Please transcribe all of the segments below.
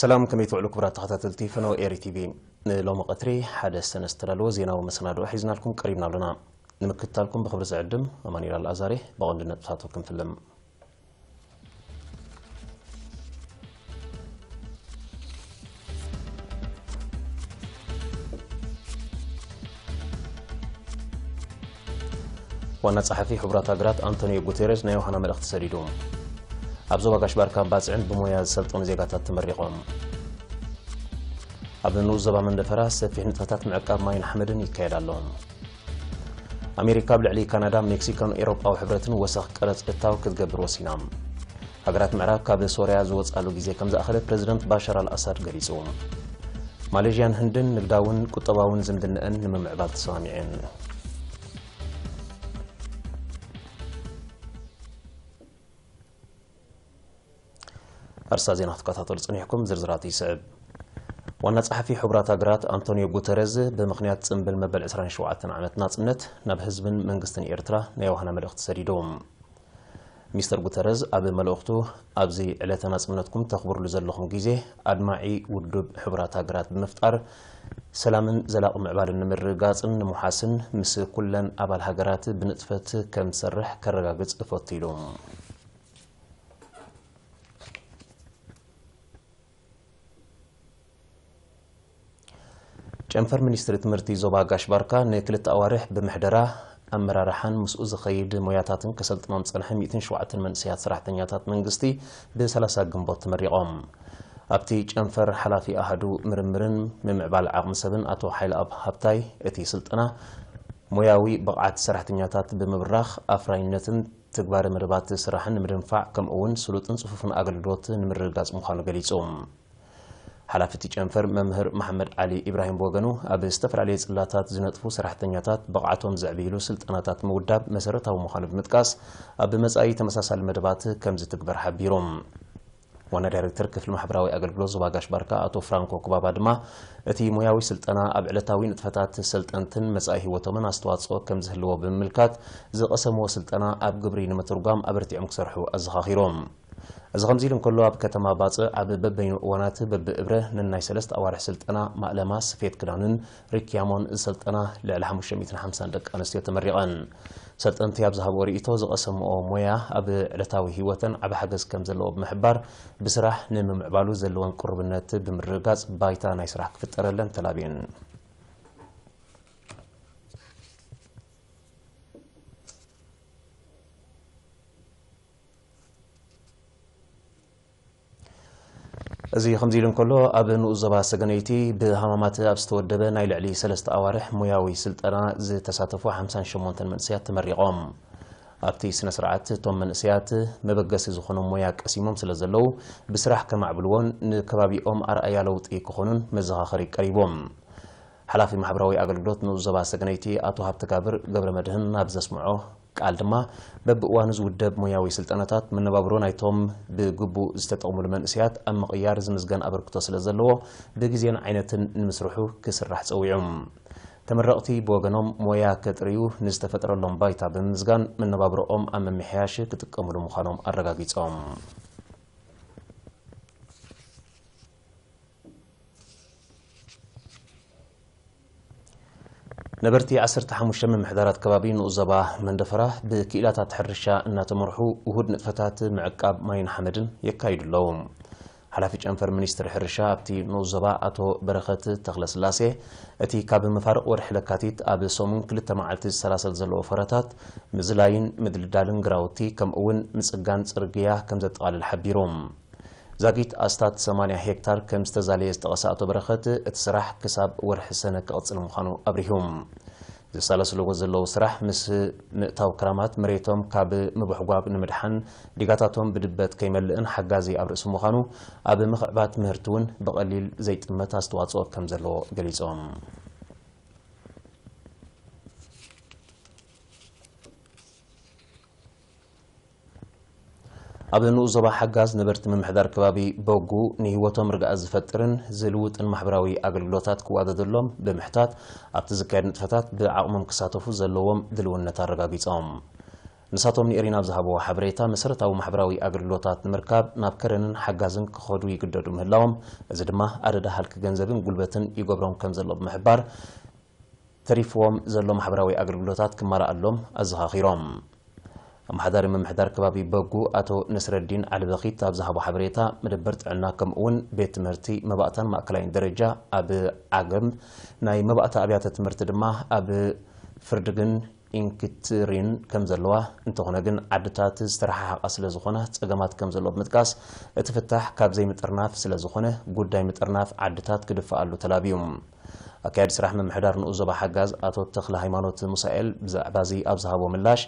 ሰላም፣ ከመይ ትውዕሉ ክቡራት ተኸታተልቲ ፈነወ ኤሪ ቲቪ? ንሎሚ ቀትሪ ሓደ ሰነ ዝተዳለወ ዜናዊ መሰናድኦ ሒዝናልኩም ቀሪብና ኣለና። ንምክትታልኩም ብኽብሪ ዝዕድም ኣማኑኤል ኣልኣዛሬ። ብቐንዱ ነጥብታቱ ክንፍልም። ዋና ጸሓፊ ሕቡራት ሃገራት ኣንቶኒዮ ጉቴሬዝ ናይ ዮሃና መልእኽቲ ሰዲዱ። ኣብ ዞባ ጋሽ ባርካን ባጽዕን ብሞያ ዝሰልጠኑ ዜጋታት ተመሪቖም። ኣብ ንኡስ ዞባ መንደፈራ ሰፊሕ ንጥፈታት ምዕቃብ ማይን ሓመድን ይካየድ ኣሎ። ኣሜሪካ ኣብ ልዕሊ ካናዳ፣ ሜክሲኮን ኤውሮጳዊ ሕብረትን ወሰኽ ቀረጽ እታው ክትገብር ወሲና። ሃገራት ምዕራብ ካብ ሶርያ ዝወጻሉ ግዜ ከም ዝኣኸለ ፕረዚደንት ባሻር ኣልኣሳድ ገሊጹ። ማሌዥያን ህንድን ንግዳውን ቁጠባውን ዝምድነአን ንምምዕባል ተሰማሚዐን። ኣርስታ ዜና ክትከታተሉ ጸኒሕኩም፣ ዝርዝራቱ ይስዕብ። ዋና ጸሓፊ ሕቡራት ሃገራት ኣንቶኒዮ ጉተረዝ ብምኽንያት ጽምብል መበል ዕስራን ሸውዓተን ዓመት ናጽነት ናብ ህዝብን መንግስትን ኤርትራ ናይ ዮሃና መልእኽቲ ሰዲዱ። ሚስተር ጉተረዝ ኣብ መልእኽቱ፣ ኣብዚ ዕለተ ናጽነትኩም ተኽብርሉ ዘለኹም ግዜ ኣድማዒ ውድብ ሕቡራት ሃገራት ብምፍጣር፣ ሰላምን ዘላቒ ምዕባልን ንምርግጋጽን ንምውሓስን ምስ ኩለን ኣባል ሃገራት ብንጥፈት ከም ዝሰርሕ ከረጋግጽ እፈቱ ኢሉ። ጨንፈር ሚኒስትሪ ትምህርቲ ዞባ ጋሽ ባርካ ንክልተ ኣዋርሕ ብምሕደራ ኣመራርሓን ምስኡ ዝኸይድ ሞያታትን ከሰልጥኖም ዝጸንሐ ሚእትን ሸውዓተን መንእሰያት ሰራሕተኛታት መንግስቲ ብሰላሳ ግንቦት ተመሪቖም። ኣብቲ ጨንፈር ሓላፊ ኣሃዱ ምርምርን ምምዕባል ዓቕሚ ሰብን ኣቶ ሓይለኣብ ሃብታይ፣ እቲ ስልጠና ሞያዊ ብቕዓት ሰራሕተኛታት ብምብራኽ ኣፍራይነትን ትግባረ መደባት ስራሕን ንምድንፋዕ ከምኡ እውን ስሉጥን ጽፉፍን ኣገልግሎት ንምርግጋጽ ምዃኑ ገሊጹ። ሓላፊ እቲ ጨንፈር መምህር መሓመድ ዓሊ ኢብራሂም ብወገኑ፣ ኣብ ዝተፈላለየ ጽላታት ዝነጥፉ ሰራሕተኛታት ብቕዓቶም ዘዕብይሉ ስልጠናታት ምውዳብ መሰረታዊ ምዃኑ ብምጥቃስ፣ ኣብ መጻኢ ተመሳሳሊ መደባት ከም ዝትግበር ሓቢሩ። ዋና ዳይሬክተር ክፍሊ ማሕበራዊ ኣገልግሎት ዞባ ጋሽ ባርካ ኣቶ ፍራንኮ ኩባባ ድማ፣ እቲ ሞያዊ ስልጠና ኣብ ዕለታዊ ንጥፈታት ሰልጠንትን መጻኢ ህይወቶምን ኣስተዋጽኦ ከም ዝህልዎ ብምምልካት፣ ዝቐሰምዎ ስልጠና ኣብ ግብሪ ንምትርጓም ኣበርቲዖም ክሰርሑ ኣዘኻኺሮም። እዚ ከምዚ ኢሉ እንከሎ፣ ኣብ ከተማ ባጽዕ ኣብ በበይኑ እዋናት በብእብረ ነናይ ሰለስተ ኣዋርሕ ስልጠና ማእለማ፣ ስፌት ክዳንን ሪክያሞን ዝሰልጠና ልዕሊ ሓሙሽተ ሚእትን ሓምሳን ደቂ ኣንስትዮ ተመሪቐን። ሰልጠንቲ ኣብ ዝሃብኦ ርእይቶ፣ ዝቐሰምኦ ሞያ ኣብ ዕለታዊ ህይወተን ዓቢ ሓገዝ ከም ዘለዎ ብምሕባር፣ ብስራሕ ንምምዕባሉ ዘለወን ቅሩብነት ብምርግጋጽ፣ ባይታ ናይ ስራሕ ክፍጠረለን ተላብየን። እዚ ከምዚ ኢሉ እንከሎ፣ ኣብ ንኡስ ዞባ ሰገነይቲ ብሃማማት ኣብ ዝተወደበ ናይ ልዕሊ ሰለስተ ኣዋርሕ ሞያዊ ስልጠና ዝተሳተፉ ሓምሳን ሸሞንተን መንእሰያት ተመሪቖም። ኣብቲ ስነ ስርዓት፣ እቶም መንእሰያት መበገሲ ዝኾኖም ሞያ ቀሲሞም ስለ ዘለዉ፣ ብስራሕ ከማዕብልዎን ንከባቢኦም ኣርኣያ ለውጢ ክኾኑን መዘኻኸሪ ቀሪቦም። ሓላፊ ማሕበራዊ ኣገልግሎት ንኡስ ዞባ ሰገነይቲ ኣቶ ሃብተጋብር ገብረ መድህን ኣብ ዘስምዖ ቃል ድማ፣ በብእዋኑ ዝውደብ ሞያዊ ስልጠናታት መነባብሮ ናይቶም ብግቡእ ዝተጠቕሙሉ መንእሰያት ኣብ ምቕያር ዝምዝገን ኣበርክቶ ስለ ዘለዎ፣ ብግዜን ዓይነትን ንምስርሑ ክስራሕ ጸዊዑ። ተመረቕቲ ብወገኖም፣ ሞያ ከጥርዩ ንዝተፈጥረሎም ባይታ ብምምዝጋን፣ መነባብሮኦም ኣብ ምምሕያሽ ክጥቀሙሉ ምዃኖም ኣረጋጊጾም። ነበርቲ ዓሰርተ ሓሙሽተ ምምሕዳራት ከባቢ ንኡስ ዞባ መንደፈራ ብክኢላታት ሕርሻ እናተመርሑ፣ ውሁድ ንጥፈታት ምዕቃብ ማይን ሓመድን የካይዱ ኣለዉ። ሓላፊ ጨንፈር ሚኒስትሪ ሕርሻ ኣብቲ ንኡስ ዞባ ኣቶ በረኸት ተኽለስላሴ፣ እቲ ካብ መፋርቕ ወርሒ ለካቲት ኣብ ሰሙን ክልተ መዓልቲ ዝሰላሰል ዘለዎ ፈረታት፣ ምዝላይን ምድልዳልን ግራውቲ፣ ከምኡ እውን ምጽጋን ጽርግያ ከም ዘጠቓልል ሓቢሩ። ዛጊት ኣስታት ሰማንያ ሄክታር ከም ዝተዛለየ ዝጠቐሰ ኣቶ በረኸት፣ እቲ ስራሕ ክሳብ ወርሒ ሰነ ክቕጽል ምዃኑ ኣብሪሁ። ዝሰላስልዎ ዘለዉ ስራሕ፣ ምስ ምእታው ክራማት መሬቶም ካብ ምብሕጓግ ንምድሓን፣ ዲጋታቶም ብድበት ከይመልእን ሓጋዚ ኣብ ርእሲ ምዃኑ፣ ኣብ ምኽዕባት ምህርቲ እውን ብቐሊል ዘይጥመት ኣስተዋጽኦ ከም ዘለዎ ገሊጾም። ኣብ ንኡስ ዞባ ሓጋዝ ነበርቲ ምምሕዳር ከባቢ ቦጉ፣ ንህይወቶም ርግኣት ዝፈጥርን ዝልውጥን ማሕበራዊ ኣገልግሎታት ክዋደደሎም ብምሕታት፣ ኣብቲ ዝካየድ ንጥፈታት ብዓቕሞም ክሳተፉ ዘለዎም ድልውነት ኣረጋጊጾም። ንሳቶም ንኤሪና ኣብ ዝሃብዎ ሓበሬታ፣ መሰረታዊ ማሕበራዊ ኣገልግሎታት ንምርካብ ናብ ከረንን ሓጋዝን ክኸዱ ይግደዱ ምህላዎም፣ እዚ ድማ ኣደዳ ሃልኪ ገንዘብን ጉልበትን ይገብሮም ከም ዘሎ ብምሕባር፣ ተሪፍዎም ዘሎ ማሕበራዊ ኣገልግሎታት ክማልኣሎም ኣዘኻኺሮም። ኣመሓዳሪ ምምሕዳር ከባቢ በጉ ኣቶ ነስረዲን ዓሊበኺት ኣብ ዝሃቦ ሓበሬታ፣ መደበር ጥዕና ከምኡ እውን ቤት ትምህርቲ መባእታን ማእከላይን ደረጃ ኣብ ዓገም፣ ናይ መባእታ ኣብያተ ትምህርቲ ድማ ኣብ ፍርድግን ኢንክትሪን ከም ዘለዋ፣ እንተኾነ ግን ዓድታት ዝተረሓሓቓ ስለ ዝኾና ጸገማት ከም ዘሎ ብምጥቃስ፣ እቲ ፍታሕ ካብ ዘይምጥርናፍ ስለ ዝኾነ፣ ጉዳይ ምጥርናፍ ዓድታት ክድፍኣሉ ተላብዩ። ኣካያዲ ስራሕ ምምሕዳር ንኡስ ዞባ ሓጋዝ ኣቶ ተኽለ ሃይማኖት ሙሳኤል ብዛዕባ እዚ ኣብ ዝሃቦ ምላሽ፣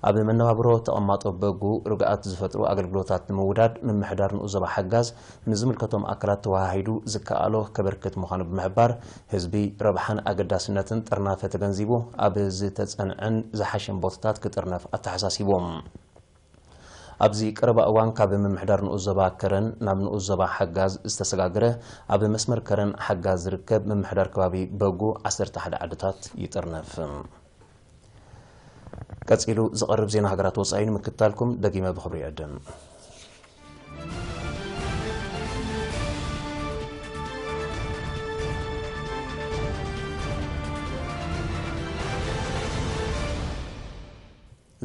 ኣብ መነባብሮ ተቐማጦ በጉ ርግኣት ዝፈጥሩ ኣገልግሎታት ንምውዳድ ምምሕዳር ንኡስ ዞባ ሓጋዝ ምስ ዝምልከቶም ኣካላት ተወሃሂዱ ዝከኣሎ ከበርክት ምዃኑ ብምሕባር፣ ህዝቢ ረብሓን ኣገዳስነትን ጥርናፈ ተገንዚቡ ኣብ ዝተጸንዐን ዝሓሸን ቦታታት ክጥርነፍ ኣተሓሳሲቡ። ኣብዚ ቀረባ እዋን ካብ ምምሕዳር ንኡስ ዞባ ከረን ናብ ንኡስ ዞባ ሓጋዝ ዝተሰጋገረ ኣብ መስመር ከረን ሓጋዝ ዝርከብ ምምሕዳር ከባቢ በጉ ዓሰርተ ሓደ ዓድታት ይጥርነፍ። ቀጺሉ ዝቐርብ ዜና ሃገራት ወጻኢ ንምክትታልኩም ደጊመ ብኽብሪ ይዕድም።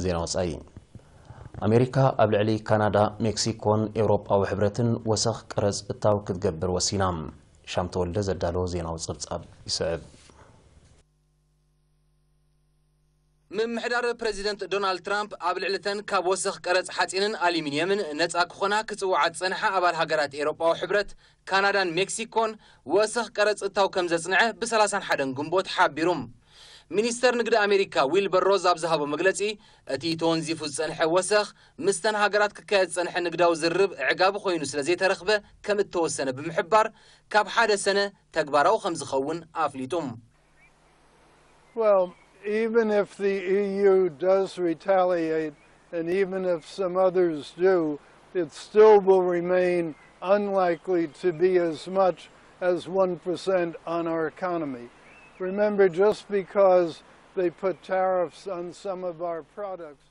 ዜና ወጻኢ። ኣሜሪካ ኣብ ልዕሊ ካናዳ፣ ሜክሲኮን ኤውሮጳዊ ሕብረትን ወሰኽ ቀረጽ እታው ክትገብር ወሲና። ሻም ተወልደ ዘዳለዎ ዜናዊ ጸብጻብ ይስዕብ። ምምሕዳር ፕሬዚደንት ዶናልድ ትራምፕ ኣብ ልዕሊተን ካብ ወሰኽ ቀረጽ ሓጺንን ኣሉሚንየምን ነጻ ክኾና ክጽውዓ ዝጸንሓ ኣባል ሃገራት ኤውሮጳዊ ሕብረት፣ ካናዳን ሜክሲኮን ወሰኽ ቀረጽ እታው ከም ዘጽንዐ ብ ሰላሳን ሓደን ግንቦት ሓቢሩ። ሚኒስተር ንግዲ ኣሜሪካ ዊልበር ሮዝ ኣብ ዝሃቦ መግለጺ፣ እቲ ተወንዚፉ ዝጸንሐ ወሰኽ ምስተን ሃገራት ክካየድ ዝጸንሐ ንግዳዊ ዝርርብ ዕጋቢ ኮይኑ ስለ ዘይተረኽበ ከም እተወሰነ ብምሕባር፣ ካብ ሓደ ሰነ ተግባራዊ ከም ዝኸውን ኣፍሊጡ። Well, even if the E U does retaliate, and even if some others do, it still will remain unlikely to be as much as one percent on our economy. Remember, just because they put tariffs on some of our products,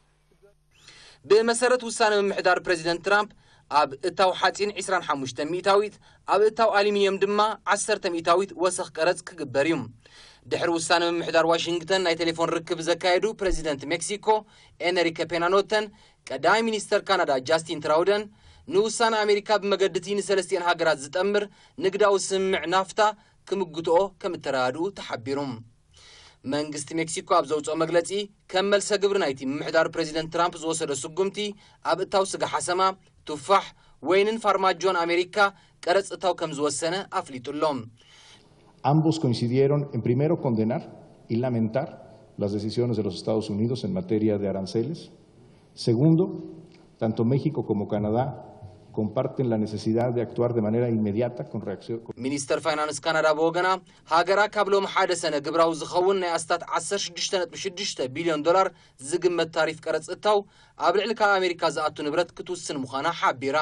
ብመሰረት ውሳነ ምምሕዳር ፕረዚደንት ትራምፕ፣ ኣብ እታው ሓጺን ዕስራን ሓሙሽተ ሚእታዊት፣ ኣብ እታው ኣሉሚንየም ድማ ዓሰርተ ሚእታዊት ወሰኽ ቀረጽ ክግበር እዩ። ድሕሪ ውሳነ ምምሕዳር ዋሽንግተን ናይ ቴሌፎን ርክብ ዘካየዱ ፕረዚደንት ሜክሲኮ ኤንሪከ ፔና ኖተን ቀዳማይ ሚኒስተር ካናዳ ጃስቲን ትራውደን፣ ንውሳነ ኣሜሪካ ብመገዲቲ ንሰለስቲኤን ሃገራት ዝጠምር ንግዳዊ ስምምዕ ናፍታ ክምጉትኦ ከም እተረዳድኡ ተሓቢሩ። መንግስቲ ሜክሲኮ ኣብ ዘውፅኦ መግለፂ፣ ከም መልሰ ግብሪ ናይቲ ምምሕዳር ፕረዚደንት ትራምፕ ዝወሰዶ ስጉምቲ፣ ኣብ እታው ስጋ ሓሰማ፣ ቱፋሕ፣ ወይንን ፋርማጆን ኣሜሪካ ቀረፅ እታው ከም ዝወሰነ ኣፍሊጡ ኣሎ። Ambos coincidieron en primero condenar y lamentar las decisiones de los Estados Unidos en materia de aranceles. Segundo, tanto México como Canadá comparten la necesidad de actuar de manera inmediata con reacción. ሚኒስተር ፋይናንስ ካናዳ ብወገና፣ ሃገራ ካብ ሎሚ ሓደ ሰነ ግብራዊ ዝኸውን ናይ ኣስታት ዓሰርተ ሽዱሽተ ነጥቢ ሽዱሽተ ቢልዮን ዶላር ዝግመት ታሪፍ ቀረፅ እታው ኣብ ልዕሊ ካብ ኣሜሪካ ዝኣቱ ንብረት ክትውስን ምዃና ሓቢራ።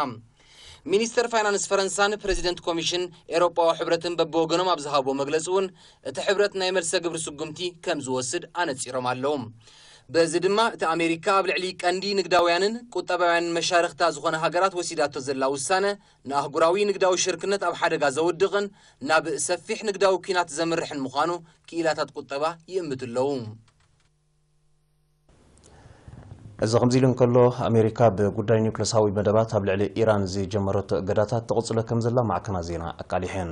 ሚኒስተር ፋይናንስ ፈረንሳን ፕረዚደንት ኮሚሽን ኤውሮጳዊ ሕብረትን በብወገኖም ኣብ ዝሃብዎ መግለፂ እውን፣ እቲ ሕብረት ናይ መልሰ ግብሪ ስጉምቲ ከም ዝወስድ ኣነፂሮም ኣለዉ። በዚ ድማ እቲ ኣሜሪካ ኣብ ልዕሊ ቀንዲ ንግዳውያንን ቁጠባውያንን መሻርኽታ ዝኾነ ሃገራት ወሲዳቶ ዘላ ውሳነ፣ ንኣህጉራዊ ንግዳዊ ሽርክነት ኣብ ሓደጋ ዘውድቕን ናብ ሰፊሕ ንግዳዊ ኲናት ዘምርሕን ምዃኑ ክኢላታት ቁጠባ ይእምቱ ኣለዉ። እዚ ከምዚ ኢሉ እንከሎ፣ ኣሜሪካ ብጉዳይ ኒውክለሳዊ መደባት ኣብ ልዕሊ ኢራን ዝጀመረቶ እገዳታት ትቕጽሎ ከም ዘላ ማዕከናት ዜና ኣቃሊሐን።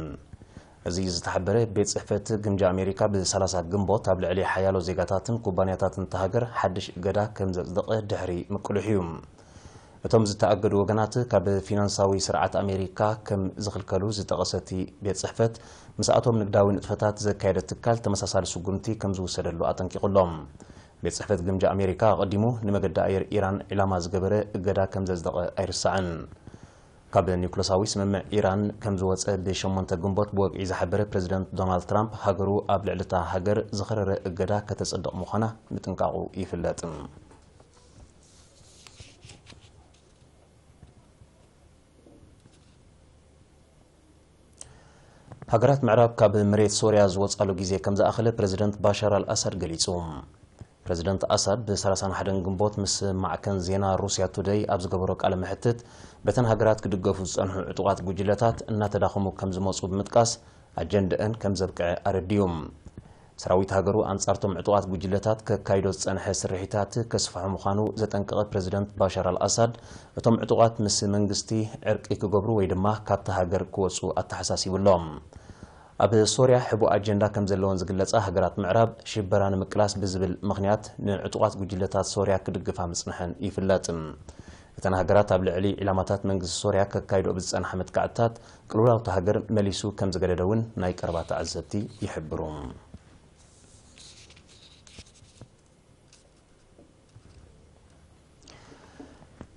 እዚ ዝተሓበረ፣ ቤት ጽሕፈት ግምጃ ኣሜሪካ ብ30 ግንቦት ኣብ ልዕሊ ሓያሎ ዜጋታትን ኩባንያታትን እታ ሃገር ሓድሽ እገዳ ከም ዘጽደቐ ድሕሪ ምቅልሑ እዩ። እቶም ዝተኣገዱ ወገናት፣ ካብ ፊናንሳዊ ስርዓት ኣሜሪካ ከም ዝኽልከሉ ዝጠቐሰ እቲ ቤት ጽሕፈት፣ ምስኣቶም ንግዳዊ ንጥፈታት ዘካየደ ትካል ተመሳሳሊ ስጉምቲ ከም ዝውሰደሉ ኣጠንቂቑ ኣሎ። ቤት ጽሕፈት ግምጃ ኣሜሪካ ኣቐዲሙ ንመገዲ ኣየር ኢራን ዒላማ ዝገበረ እገዳ ከም ዘጽደቐ ኣይርሳዕን። ካብ ኒውክለሳዊ ስምምዕ ኢራን ከም ዝወጸ ብ8 ግንቦት ብወግዒ ዝሓበረ ፕረዚደንት ዶናልድ ትራምፕ፣ ሃገሩ ኣብ ልዕሊ እታ ሃገር ዝኸረረ እገዳ ከተጽድቕ ምዃና ምጥንቃቑ ይፍለጥ። ሃገራት ምዕራብ ካብ መሬት ሶርያ ዝወጻሉ ግዜ ከም ዝኣኸለ ፕረዚደንት ባሻር ኣልኣሳድ ገሊጹ። ፕረዚደንት ኣሳድ ብ31 ግንቦት ምስ ማዕከን ዜና ሩስያ ቱደይ ኣብ ዝገበሮ ቃለ መሕትት፣ በተን ሃገራት ክድገፉ ዝጸንሑ ዕጡቓት ጉጅለታት እናተዳኸሙ ከም ዝመጹ ብምጥቃስ፣ ኣጀንደአን ከም ዘብቅዐ ኣረዲኡ። ሰራዊት ሃገሩ ኣንጻርቶም ዕጡቓት ጉጅለታት ከካይዶ ዝጸንሐ ስርሒታት ከስፍሖ ምዃኑ ዘጠንቀቐ ፕረዚደንት ባሻር ኣልኣሳድ፣ እቶም ዕጡቓት ምስ መንግስቲ ዕርቂ ክገብሩ ወይ ድማ ካብታ ሃገር ክወጹ ኣተሓሳሲቡ ኣሎ። ኣብ ሶርያ ሕቡእ ኣጀንዳ ከም ዘለወን ዝግለጻ ሃገራት ምዕራብ፣ ሽበራ ንምቅላስ ብዝብል ምኽንያት ንዕጡቓት ጉጅለታት ሶርያ ክድግፋ ምጽንሐን ይፍለጥ። እተን ሃገራት ኣብ ልዕሊ ዒላማታት መንግስቲ ሶርያ ከካይድኦ ብዝጸንሓ መጥቃዕትታት፣ ቅልውላውታ ሃገር መሊሱ ከም ዝገደደ እውን ናይ ቀረባ ተዓዘብቲ ይሕብሩ።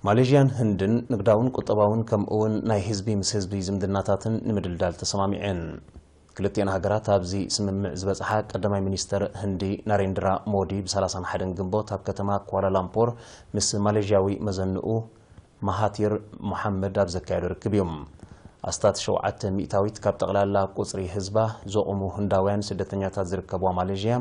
ማሌዥያን ህንድን ንግዳውን ቁጠባውን ከምኡውን ናይ ህዝቢ ምስ ህዝቢ ዝምድናታትን ንምድልዳል ተሰማሚዐን። ክልቲኤን ሃገራት ኣብዚ ስምምዕ ዝበጽሓ ቀዳማይ ሚኒስተር ህንዲ ናሬንድራ ሞዲ ብ31 ግንቦት ኣብ ከተማ ኳላላምፖር ምስ ማሌዥያዊ መዘንኡ ማሃቲር ሞሓመድ ኣብ ዘካየዶ ርክብ እዩ። ኣስታት ሸውዓተ ሚእታዊት ካብ ጠቕላላ ቁጽሪ ህዝባ ዘቑሙ ህንዳውያን ስደተኛታት ዝርከብዋ ማሌዥያ፣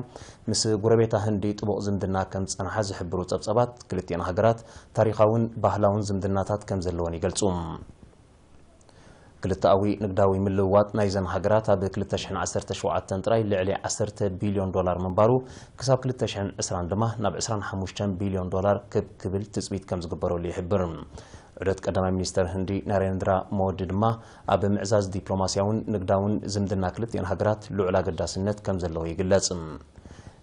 ምስ ጎረቤታ ህንዲ ጥቡቕ ዝምድና ከም ዝጸንሓ ዝሕብሩ ጸብጻባት፣ ክልቲኤን ሃገራት ታሪኻውን ባህላውን ዝምድናታት ከም ዘለወን ይገልጹ። ክልተኣዊ ንግዳዊ ምልውዋጥ ናይዘን ሃገራት ኣብ ክልተ ሽሕን ዓሰርተ ሸውዓተን ጥራይ ልዕሊ ዓሰርተ ቢልዮን ዶላር ምንባሩ፣ ክሳብ ክልተ ሽሕን ዕስራን ድማ ናብ ዕስራን ሓሙሽተን ቢልዮን ዶላር ክብ ክብል ትጽቢት ከም ዝግበረሉ ይሕብር። ዑደት ቀዳማይ ሚኒስተር ህንዲ ናሬንድራ ሞዲ ድማ ኣብ ምዕዛዝ ዲፕሎማስያውን ንግዳውን ዝምድና ክልቲኤን ሃገራት ልዑል ኣገዳስነት ከም ዘለዎ ይግለጽ።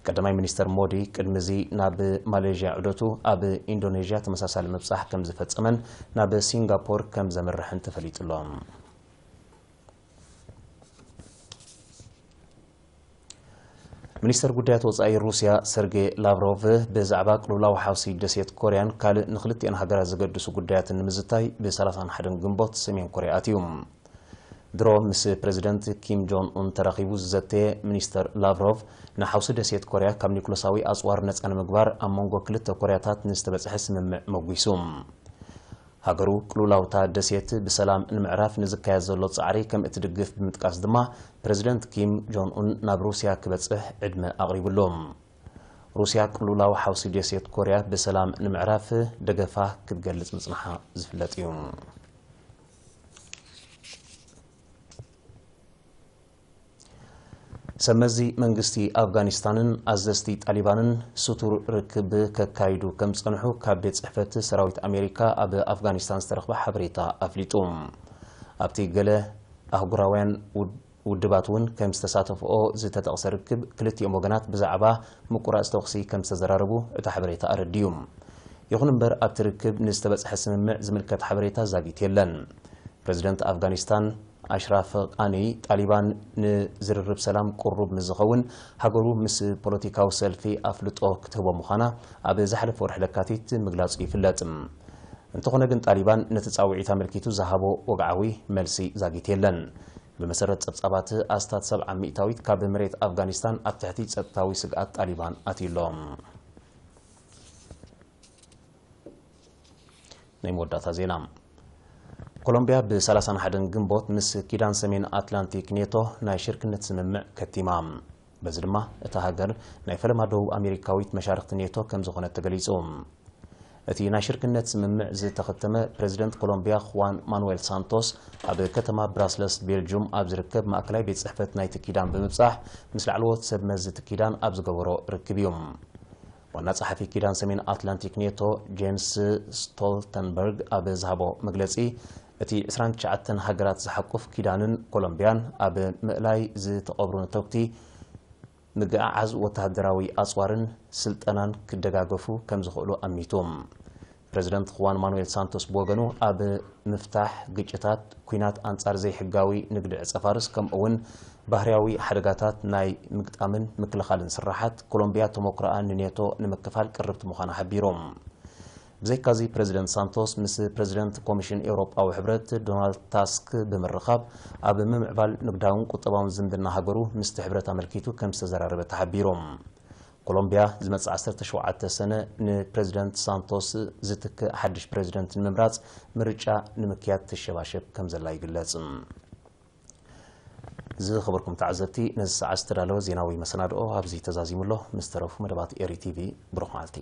ቀዳማይ ሚኒስተር ሞዲ ቅድሚ እዚ ናብ ማሌዥያ ዑደቱ ኣብ ኢንዶኔዥያ ተመሳሳሊ ምብጻሕ ከም ዝፈጸመን ናብ ሲንጋፖር ከም ዘምርሕን ተፈሊጡ ኣሎ። ሚኒስተር ጉዳያት ወጻኢ ሩስያ ሰርጌ ላቭሮቭ ብዛዕባ ቅልውላው ሓውሲ ደሴት ኮርያን ካልእ ንክልቲኤን ሃገራት ዘገድሱ ጉዳያትን ንምዝታይ ብ31 ግንቦት ሰሜን ኮርያ ኣትዩ። ድሮ ምስ ፕረዚደንት ኪም ጆን ኡን ተራኺቡ ዝዘተየ ሚኒስተር ላቭሮቭ፣ ንሓውሲ ደሴት ኮርያ ካብ ኒኩለሳዊ ኣጽዋር ነጻ ንምግባር ኣብ መንጎ ክልተ ኮርያታት ንዝተበጽሐ ስምምዕ መጒሱ። ሃገሩ ቅልውላውታ ደሴት ብሰላም ንምዕራፍ ንዝካየድ ዘሎ ጻዕሪ ከም እትድግፍ ብምጥቃስ ድማ፣ ፕረዚደንት ኪም ጆን ኡን ናብ ሩስያ ክበጽሕ ዕድመ ኣቕሪቡሉ። ሩስያ ቅልውላው ሓውሲ ደሴት ኮርያ ብሰላም ንምዕራፍ ደገፋ ክትገልጽ ምጽንሓ ዝፍለጥ እዩ። ሰመዚ መንግስቲ ኣፍጋኒስታንን ኣዘዝቲ ጣሊባንን ስቱር ርክብ ከካይዱ ከም ዝጸንሑ ካብ ቤት ጽሕፈት ሰራዊት ኣሜሪካ ኣብ ኣፍጋኒስታን ዝተረኽበ ሓበሬታ ኣፍሊጡ። ኣብቲ ገለ ኣህጉራውያን ውድ-፣ ውድባት እውን ከም ዝተሳተፍኦ ዝተጠቕሰ ርክብ፣ ክልቲኦም ወገናት ብዛዕባ ምቁራጽ ተኹሲ ከም ዝተዘራረቡ እቲ ሓበሬታ ኣረዲኡ። ይኹን እምበር፣ ኣብቲ ርክብ ንዝተበጽሐ ስምምዕ ዝምልከት ሓበሬታ ዛጊት የለን። ፕረዚደንት ኣፍጋኒስታን ኣሽራፍ ቃኒ፣ ጣሊባን ንዝርርብ ሰላም ቅሩብ ምስ ዝኸውን፣ ሃገሩ ምስ ፖለቲካዊ ሰልፊ ኣፍልጦ ክትህቦ ምዃና ኣብ ዝሓለፈ ወርሒ ለካቲት ምግላጹ ይፍለጥ። እንተኾነ ግን፣ ጣሊባን ነቲ ጻውዒት ኣመልኪቱ ዝሃቦ ወግዓዊ መልሲ ዛጊት የለን። ብመሰረት ጸብጻባት፣ ኣስታት ሰብዓ ሚእታዊት ካብ መሬት ኣፍጋኒስታን ኣብ ትሕቲ ጸጥታዊ ስግኣት ጣሊባን ኣትዩ ኣሎ። ናይ መወዳእታ ዜና። ኮሎምቢያ ብ31 ግንቦት ምስ ኪዳን ሰሜን ኣትላንቲክ ኔቶ ናይ ሽርክነት ስምምዕ ከቲማ። በዚ ድማ እታ ሃገር ናይ ፈለማ ደቡብ ኣሜሪካዊት መሻርክቲ ኔቶ ከም ዝኾነት ተገሊጹ። እቲ ናይ ሽርክነት ስምምዕ ዝተኸተመ፣ ፕረዚደንት ኮሎምቢያ ኹዋን ማኑዌል ሳንቶስ ኣብ ከተማ ብራስለስ ቤልጁም ኣብ ዝርከብ ማእከላይ ቤት ጽሕፈት ናይቲ ኪዳን ብምብጻሕ፣ ምስ ላዕለዎት ሰብ መዚ እቲ ኪዳን ኣብ ዝገበሮ ርክብ እዩ። ዋና ጸሓፊ ኪዳን ሰሜን ኣትላንቲክ ኔቶ ጄንስ ስቶልተንበርግ ኣብ ዝሃቦ መግለጺ፣ እቲ ዕስራን ትሽዓተን ሃገራት ዝሓቁፍ ኪዳንን ኮሎምቢያን ኣብ ምእላይ ዝተቐብሩ ነተጉቲ ምግዕዓዝ ወተሃደራዊ ኣጽዋርን ስልጠናን ክደጋገፉ ከም ዝኽእሉ ኣሚቱ። ፕረዚደንት ኹዋን ማኑኤል ሳንቶስ ብወገኑ፣ ኣብ ምፍታሕ ግጭታት፣ ኲናት ኣንጻር ዘይሕጋዊ ንግዲ ዕጸ ፋርስ፣ ከምኡ'ውን ባህርያዊ ሓደጋታት ናይ ምግጣምን ምክልኻልን ስራሓት፣ ኮሎምቢያ ተሞክሮኣ ንኔቶ ንምክፋል ቅርብቲ ምዃና ሓቢሩ። ብዘይካዚ፣ ፕረዚደንት ሳንቶስ ምስ ፕረዚደንት ኮሚሽን ኤውሮጳዊ ሕብረት ዶናልድ ታስክ ብምርኻብ፣ ኣብ ምምዕባል ንግዳውን ቁጠባውን ዝምድና ሃገሩ ምስቲ ሕብረት ኣመልኪቱ ከም ዝተዘራረበ ተሓቢሩ። ኮሎምቢያ ዝመጽእ ዓሰርተ ሸውዓተ ሰነ ንፕረዚደንት ሳንቶስ ዝትክእ ሓድሽ ፕረዚደንት ንምምራጽ ምርጫ ንምክያድ ትሸባሸብ ከም ዘላ ይግለጽ። ዝኸበርኩም ተዓዘብቲ፣ ነዚ ሰዓት ዝተዳለወ ዜናዊ መሰናድኦ ኣብዚ ተዛዚሙ ኣሎ። ምስ ተረፉ መደባት ኤሪ ቲቪ፣ ብሩኽ መዓልቲ።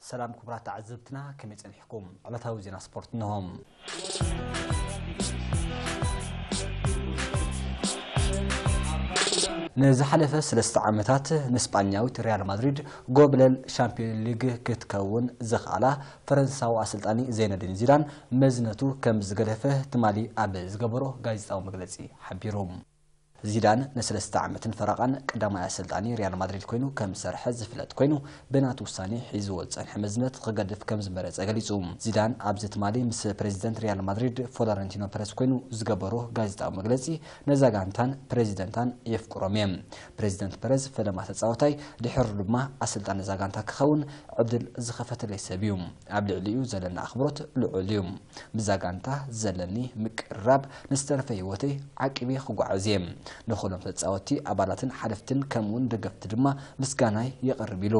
ሰላም ክቡራት ተዓዘብትና፣ ከመይ ጸኒሕኩም? ዕለታዊ ዜና ስፖርት እንሆ። ንዝሓለፈ ሰለስተ ዓመታት ንስጳኛዊት ሪያል ማድሪድ ጎብለል ሻምፒዮን ሊግ ክትከውን ዘኽኣላ ፈረንሳዊ ኣሰልጣኒ ዘይነዲን ዚዳን መዝነቱ ከም ዝገደፈ ትማሊ ኣብ ዝገበሮ ጋዜጣዊ መግለጺ ሓቢሩ። ዚዳን ንሰለስተ ዓመትን ፈረቓን ቀዳማይ ኣሰልጣኒ ሪያል ማድሪድ ኮይኑ ከም ዝሰርሐ ዝፍለጥ ኮይኑ፣ ብናቱ ውሳኔ ሒዝዎ ዝጸንሐ መዝነት ክገድፍ ከም ዝመረጸ ገሊጹ። ዚዳን ኣብዚ ትማሊ ምስ ፕሬዚደንት ሪያል ማድሪድ ፍሎረንቲኖ ፐረዝ ኮይኑ ዝገበሮ ጋዜጣዊ መግለጺ፣ ነዛ ጋንታን ፕሬዚደንታን የፍቅሮም እየ። ፕሬዚደንት ፐረዝ ፈለማ ተጻዋታይ፣ ድሕሩ ድማ ኣሰልጣኒ እዛ ጋንታ ክኸውን ዕድል ዝኸፈተለይ ሰብ እዩ። ኣብ ልዕሊኡ ዘለና ኣኽብሮት ልዑል እዩ። ብዛ ጋንታ ዘለኒ ምቅርራብ ንዝተረፈ ህይወተይ ዓቂበ ክጓዓዝ እየ። ንኹሎም ተጻወትቲ፣ ኣባላትን ሓለፍትን ከምኡውን ደገፍቲ ድማ ምስጋናይ የቕርብ ኢሉ።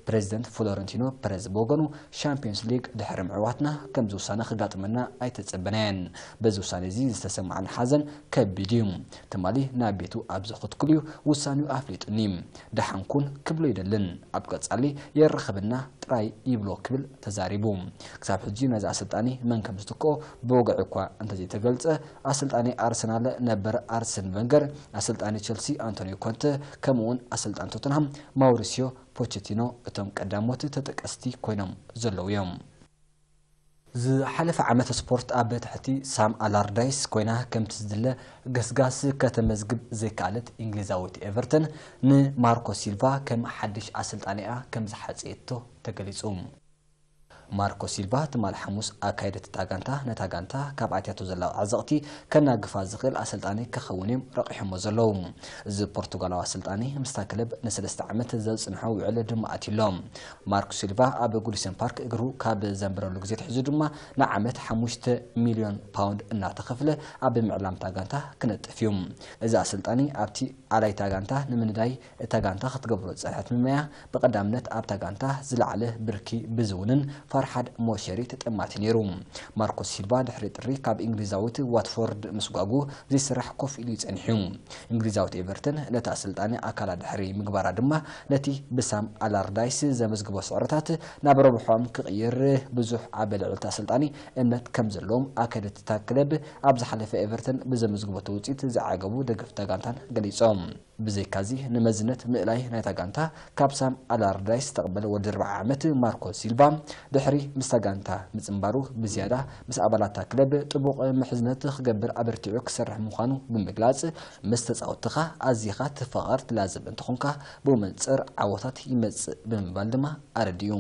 ፕሬዚደንት ፍሎረንቲኖ ፐረዝ ብወገኑ፣ ሻምፒዮንስ ሊግ ድሕሪ ምዕዋትና ከምዚ ውሳነ ክጋጥመና ኣይተጸበናየን። በዚ ውሳነ እዚ ዝተሰማዓኒ ሓዘን ከቢድ እዩ። ትማሊ ናብ ቤቱ ኣብ ዘኸትኩሉ እዩ ውሳኔኡ ኣፍሊጡኒ። ደሓን ኩን ክብሎ ይደልን። ኣብ ቀጻሊ የራኽበና ጥራይ ይብሎ ክብል ተዛሪቡ። ክሳብ ሕጂ ነዚ ኣሰልጣኒ መን ከም ዝትክኦ ብወግዒ እኳ እንተዘይተገልጸ፣ ኣሰልጣኒ ኣርሰናል ነበር ኣርሰን ቨንገር፣ ኣሰልጣኒ ቸልሲ ኣንቶኒዮ ኮንተ፣ ከምኡውን ኣሰልጣኒ ቶተንሃም ማውሪሲዮ ፖቸቲኖ እቶም ቀዳሞት ተጠቀስቲ ኮይኖም ዘለዉ እዮም። ዝሓለፈ ዓመት ስፖርት ኣብ ትሕቲ ሳም ኣላርዳይስ ኮይና ከምቲ ዝድለ ገስጋስ ከተመዝግብ ዘይከኣለት እንግሊዛዊት ኤቨርተን ንማርኮ ሲልቫ ከም ሓድሽ ኣሰልጣኒኣ ከም ዝሓጸየቶ ተገሊጹ። ማርኮ ሲልቫ ትማል ሓሙስ ኣካየደት እታ ጋንታ ነታ ጋንታ ካብ ኣትያቶ ዘላ ዓዘቕቲ ከናግፋ ዝኽእል ኣሰልጣኒ ክኸውን እዮም ረቒሖሞ ዘለዉ። እዚ ፖርቱጋላዊ ኣሰልጣኒ ምስታ ክለብ ንሰለስተ ዓመት ዘጽንሖ ውዕል ድማ ኣትዩ ኣሎ። ማርኮ ሲልቫ ኣብ ጉዲሰን ፓርክ እግሩ ካብ ዘንበረሉ ግዜ ኣትሒዙ ድማ ንዓመት ሓሙሽተ ሚልዮን ፓውንድ እናተኸፍለ ኣብ ምዕላምታ ጋንታ ክነጥፍ እዩ። እዚ ኣሰልጣኒ ኣብቲ ኣላይታ ጋንታ ንምንዳይ እታ ጋንታ ክትገብሮ ዝጸንሐት ምመያ ብቐዳምነት ኣብታ ጋንታ ዝለዓለ ብርኪ ብዝውንን ፋርሓድ ሞሸሪ ተጠማቲ ነይሩ። ማርኮስ ሲልቫ ድሕሪ ጥሪ ካብ እንግሊዛዊት ዋትፎርድ ምስጓጉ ዘይስራሕ ኮፍ ኢሉ ይጸንሕ እዩ። እንግሊዛዊት ኤቨርተን ነቲ ኣሰልጣኒ ኣካላ ድሕሪ ምግባራ ድማ ነቲ ብሳም ኣላርዳይስ ዘመዝግቦ ስዕረታት ናብ ረብሖም ክቕይር ብዙሕ ኣብ ልዕልቲ ኣሰልጣኒ እምነት ከም ዘለዎም ኣካየድቲ እታ ክለብ ኣብ ዝሓለፈ ኤቨርተን ብዘመዝግበቶ ውጽኢት ዝዓገቡ ደገፍቲ ጋንታን ገሊጾም። ብዘይካዚ ንመዝነት ምእላይ ናይታ ጋንታ ካብ ሳም ኣላርዳይስ ዝተቐበለ ወዲ ኣርብዓ ዓመት ማርኮ ሲልቫ ድሕሪ ምስታ ጋንታ ምጽንባሩ ብዝያዳ ምስ ኣባላታ ክለብ ጥቡቕ ምሕዝነት ክገብር ኣበርቲዑ ክሰርሕ ምዃኑ ብምግላጽ፣ ምስ ተጻወትኻ ኣዚኻ ትፋቐር ትላዘብ እንተኾንካ ብኡ መንጽር ዓወታት ይመጽእ ብምባል ድማ ኣረዲኡ።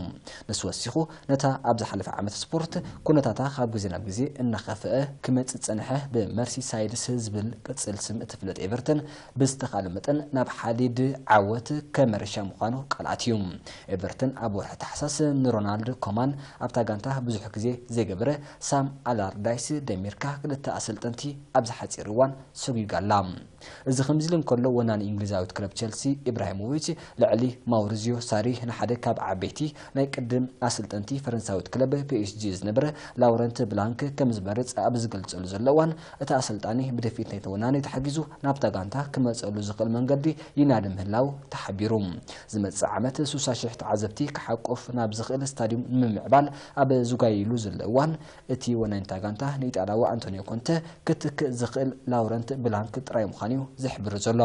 ንሱ ወሲኹ ነታ ኣብ ዝሓለፈ ዓመት ስፖርት ኩነታታ ካብ ግዜ ናብ ግዜ እናኸፍአ ክመጽእ ዝጸንሐ ብመርሲሳይድስ ዝብል ቅጽል ስም እትፍለጥ ኤቨርተን ብዝተኻለ መጠን ናብ ሓዲድ ዓወት ከመርሻ ምዃኑ ቃል ኣትዩ። ኤቨርተን ኣብ ወርሒ ታሕሳስ ንሮናልድ ኮማን ኣብታ ጋንታ ብዙሕ ግዜ ዘይገበረ ሳም ኣላርዳይስ ደሚርካ ክልተ ኣሰልጠንቲ ኣብዚ ሓጺር እዋን ሰጒጋ ኣላ። እዚ ከምዚ ኢሉ እንከሎ፣ ወናኒ እንግሊዛዊት ክለብ ቸልሲ ኢብራሂሞቪች ልዕሊ ማውሪዚዮ ሳሪ ንሓደ ካብ ዓበይቲ ናይ ቅድም ኣሰልጠንቲ ፈረንሳዊት ክለብ ፒ ኤስ ጂ ዝነበረ ላውረንት ብላንክ ከም ዝመርጽ ኣብ ዝገልጸሉ ዘሎ እዋን፣ እቲ ኣሰልጣኒ ብደፊት ናይቲ ወናኒ ተሓጊዙ ናብታ ጋንታ ክመጸሉ ዝኽእል መንገዲ ይናዲ ምህላው ተሓቢሩ። ዝመጽእ ዓመት ሱሳ ሽሕ ተዓዘብቲ ክሓቁፍ ናብ ዝኽእል ስታድዩም ንምምዕባል ኣብ ዝጓየሉ ዘሎ እዋን፣ እቲ ወናኒ እታ ጋንታ ንኢጣልያዊ ኣንቶኒዮ ኮንተ ክትክእ ዝኽእል ላውረንት ብላንክ ጥራይ ምዃኑ እዩ ዝሕብር ዘሎ።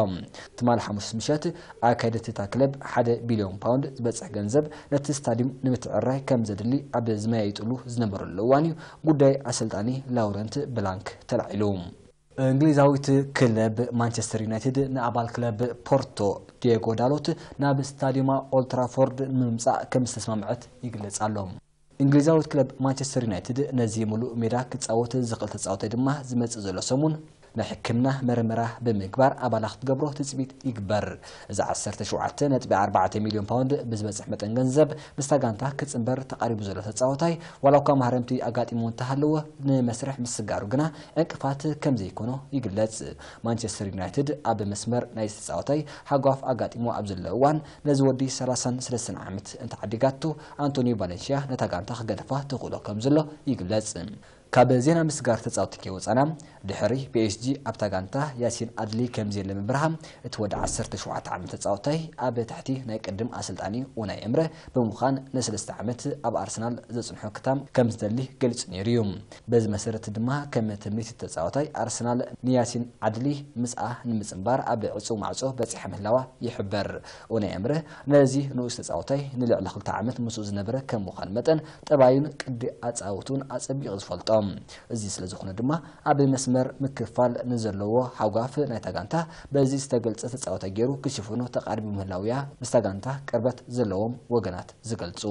ትማሊ ሓሙስ ምሸት ኣካየድቲ እታ ክለብ ሓደ ቢልዮን ፓውንድ ዝበጽሕ ገንዘብ ነቲ ስታድዩም ንምትዕርራይ ከም ዘድሊ ኣብ ዝመያይጥሉ ዝነበረሉ እዋን እዩ ጉዳይ ኣሰልጣኒ ላውረንት ብላንክ ተላዒሉ። እንግሊዛዊት ክለብ ማንቸስተር ዩናይትድ ንኣባል ክለብ ፖርቶ ዲየጎ ዳሎት ናብ ስታድዩማ ኦልትራፎርድ ንምምጻእ ከም ዝተስማምዐት ይግለጽ ኣሎ። እንግሊዛዊት ክለብ ማንቸስተር ዩናይትድ ነዚ ሙሉእ ሜዳ ክጻወት ዝኽእል ተጻዋታይ ድማ ዝመጽእ ዘሎ ሰሙን ናይ ሕክምና መርመራ ብምግባር ኣባላ ክትገብሮ ትጽቢት ይግበር። እዚ ዓሰርተ ሸውዓተ ነጥቢ ኣርባዕተ ሚልዮን ፓውንድ ብዝበጽሕ መጠን ገንዘብ ምስታ ጋንታ ክጽንበር ተቓሪቡ ዘሎ ተጻዋታይ ዋላ እኳ ማህረምቲ ኣጋጢሞ እንተሃለወ ንመስርሕ ምስጋሩ ግና ዕንቅፋት ከም ዘይኮኖ ይግለጽ። ማንቸስተር ዩናይትድ ኣብ መስመር ናይ ተጻዋታይ ሓጓፍ ኣጋጢሞ ኣብ ዘሎ እዋን ነዚ ወዲ ሰላሳን ሰለስተን ዓመት እንተዓዲጋቱ ኣንቶኒዮ ቫለንሽያ ነታ ጋንታ ክገድፋ ተኽእሎ ከም ዘሎ ይግለጽ። ካብ ዜና ምስጋር ተጻወቲ ከይወጻና ድሕሪ ፒኤስጂ ኣብታ ጋንታ ያሲን ኣድሊ ከም ዘየለ ምብርሃ እቲ ወዲ ዓሰርተ ሸውዓተ ዓመት ተጻወታይ ኣብ ትሕቲ ናይ ቅድም ኣሰልጣኒ ኡናይ እምረ ብምዃን ንሰለስተ ዓመት ኣብ ኣርሰናል ዘጽንሖ ክታም ከም ዝደሊ ገሊጹ ነይሩ እዩ። በዚ መሰረት ድማ ከም ትምኒት ተጻወታይ ኣርሰናል ንያሲን ኣድሊ ምስኣ ንምጽንባር ኣብ ዕጹው ማዕጾ በጺሐ ምህላዋ ይሕበር። ኡናይ እምረ ነዚ ንኡስ ተጻወታይ ንልዕሊ ክልተ ዓመት ምስኡ ዝነበረ ከም ምዃን መጠን ጠባዩን ቅዲ ኣጻውቱን ኣጸቢቑ ዝፈልጦ። እዚ ስለ ዝኾነ ድማ ኣብ መስመር ምክፋል ንዘለዎ ሓጓፍ ናይታ ጋንታ በዚ ዝተገልጸ ተጻወታይ ገይሩ ክሽፍኖ ተቓሪቡ ምህላውያ ምስታ ጋንታ ቅርበት ዘለዎም ወገናት ዝገልጹ።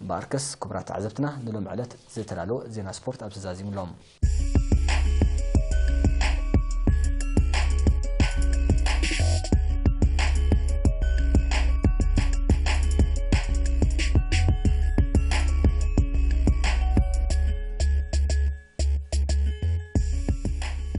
እምበኣርከስ ክቡራት ተዓዘብትና ንሎም ዕለት ዝተዳለወ ዜና ስፖርት ኣብ ተዛዚሙሎም።